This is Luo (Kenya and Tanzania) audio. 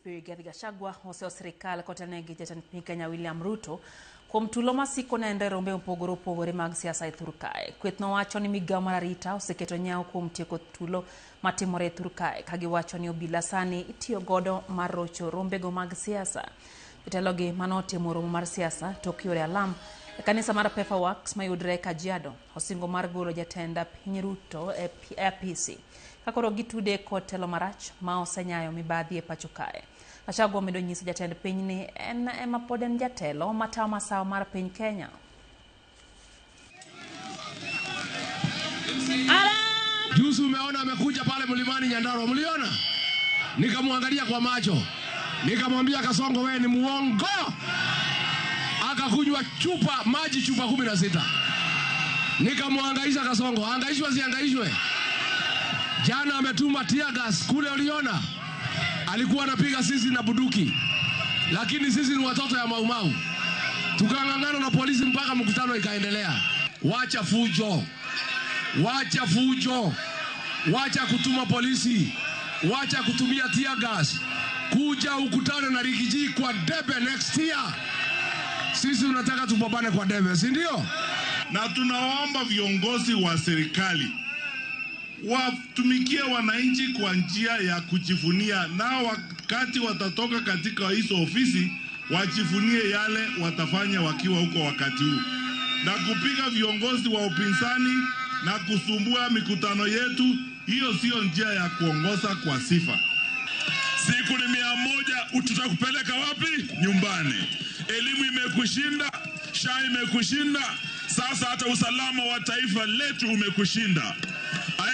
DCP Rigathi Gachagua oseyo sirikal kotelnegi jatend piny Kenya William Ruto kuom tulo masiko nenre rombe mopogore opogore mag siasa e thur kae. Kweth nowacho ni migawo mar arita oseketo nyawo kuom tieko tulo matimore e thur kae ka giwacho ni obila sani itiyo godo mar rocho rombego mag siasa. Jotelogi manotimo romo mar siasa tok yore alam e kanisa mar Pefa Works mayudre Kajiado osingo mar golo jatend piny Ruto e apisi ka koro gitude kod telo marach ma osenyayo mibadhi e pacho kae. Gachagua omedo nyiso jatend piny ni en ema pod en jatelo matayo masawa mar piny Kenya. Juzi umeona amekuja pale mlimani Nyandarua, mliona? Nikamwangalia kwa macho, nikamwambia Kasongo, wewe ni muongo. Akakunywa chupa maji chupa 16. Nikamwangaisha Kasongo, angaishwe siangaishwe. Jana ametuma tear gas kule, uliona? Alikuwa anapiga sisi na buduki, lakini sisi ni watoto ya Maumau, tukang'ang'ana na polisi mpaka mkutano ikaendelea. Wacha fujo, wacha fujo, wacha kutuma polisi, wacha kutumia tear gas. Kuja ukutane na Rigiji kwa debe next year. Sisi tunataka tupambane kwa debe, si ndio? Na tunaomba viongozi wa serikali watumikie wananchi kwa njia ya kujivunia, na wakati watatoka katika hizo ofisi wajivunie yale watafanya wakiwa huko wakati huu, na kupiga viongozi wa upinzani na kusumbua mikutano yetu, hiyo sio njia ya kuongoza kwa sifa. Siku ni 100, tutakupeleka wapi? Nyumbani. Elimu imekushinda, SHA imekushinda, sasa hata usalama wa taifa letu umekushinda.